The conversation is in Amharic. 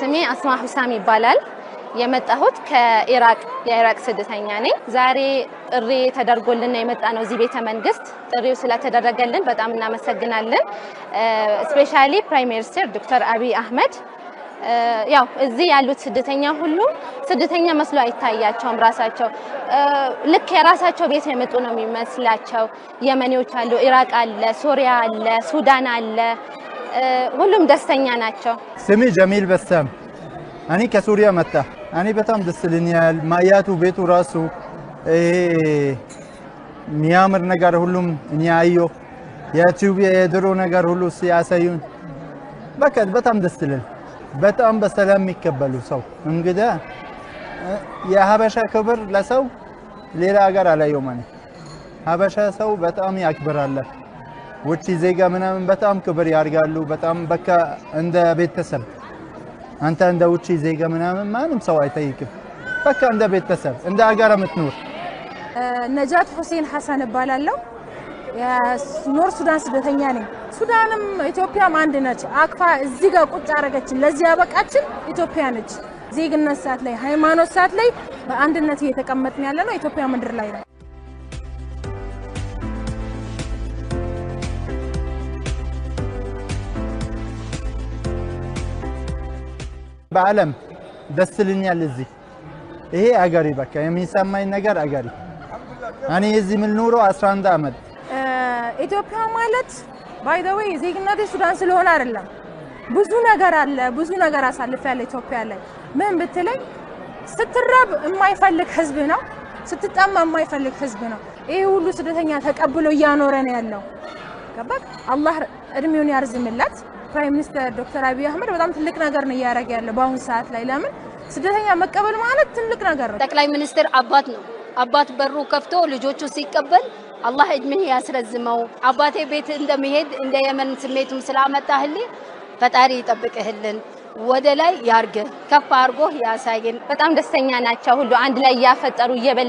ስሜ አስማ ሁሳም ይባላል። የመጣሁት ከኢራቅ የኢራቅ ስደተኛ ነኝ። ዛሬ ጥሪ ተደርጎልን ነው የመጣ ነው እዚህ ቤተ መንግስት። ጥሪው ስለተደረገልን በጣም እናመሰግናለን። Specially Prime Minister ዶክተር አብይ አህመድ ያው እዚህ ያሉት ስደተኛ ሁሉ ስደተኛ መስሎ አይታያቸውም። ራሳቸው ልክ የራሳቸው ቤት የመጡ ነው የሚመስላቸው። የመኔዎች አሉ፣ ኢራቅ አለ፣ ሶሪያ አለ፣ ሱዳን አለ። ሁሉም ደስተኛ ናቸው። ስሜ ጀሚል በሳም፣ እኔ ከሱሪያ መጣ። እኔ በጣም ደስ ይለኛል። ማያቱ ቤቱ ራሱ ይሄ የሚያምር ነገር ሁሉም እኔ አየሁ። የኢትዮጵያ የድሮ ነገር ሁሉ ሲያሳዩን በቃ በጣም ደስ ይላል። በጣም በሰላም የሚቀበሉ ሰው እንግዳ የሀበሻ ክብር ለሰው ሌላ ሀገር አላየሁም። እኔ ሀበሻ ሰው በጣም ያክብራል። ውጭ ዜጋ ምናምን በጣም ክብር ያደርጋሉ። በጣም በቃ እንደ ቤተሰብ አንተ እንደ ውጭ ዜጋ ምናምን ማንም ሰው አይጠይቅም። በቃ እንደ ቤተሰብ እንደ ሀገር የምትኖር። ነጃት ሁሴን ሐሰን እባላለሁ። የ North ሱዳን ስደተኛ ነኝ። ሱዳንም ኢትዮጵያም አንድ ነች። አቅፋ እዚህ ጋር ቁጭ አረገችን። ለዚህ ያበቃችን ኢትዮጵያ ነች። ዜግነት ሰዓት ላይ፣ ሃይማኖት ሰዓት ላይ በአንድነት እየተቀመጥን ያለ ነው ኢትዮጵያ ምድር ላይ ነው። በዓለም ደስ ይለኛል። እዚህ ይሄ አገሬ በቃ የሚሰማኝ ነገር አገሬ። እኔ እዚህ የምኖረው 11 ዓመት። ኢትዮጵያ ማለት by the way ዜግነቴ ሱዳን ስለሆነ አይደለም። ብዙ ነገር አለ። ብዙ ነገር አሳልፌያለሁ ኢትዮጵያ ላይ። ምን ብትለኝ ስትራብ የማይፈልግ ህዝብ ነው። ስትጠማ የማይፈልግ ህዝብ ነው። ይሄ ሁሉ ስደተኛ ተቀብሎ እያኖረ ነው ያለው። ገባክ? አላህ እድሜውን ያርዝምለት። Prime Minister ዶክተር አብይ አህመድ በጣም ትልቅ ነገር ነው እያደረገ ያለው በአሁኑ ሰዓት ላይ። ለምን ስደተኛ መቀበል ማለት ትልቅ ነገር ነው። ጠቅላይ ሚኒስትር አባት ነው። አባት በሩ ከፍቶ ልጆቹ ሲቀበል አላህ እድሜህ ያስረዝመው። አባቴ ቤት እንደሚሄድ እንደ የመን ስሜቱም ስላመጣህልኝ ፈጣሪ ይጠብቅህልን፣ ወደ ላይ ያርግህ፣ ከፍ አድርጎ ያሳይን። በጣም ደስተኛ ናቸው። ሁሉ አንድ ላይ እያፈጠሩ እየበሉ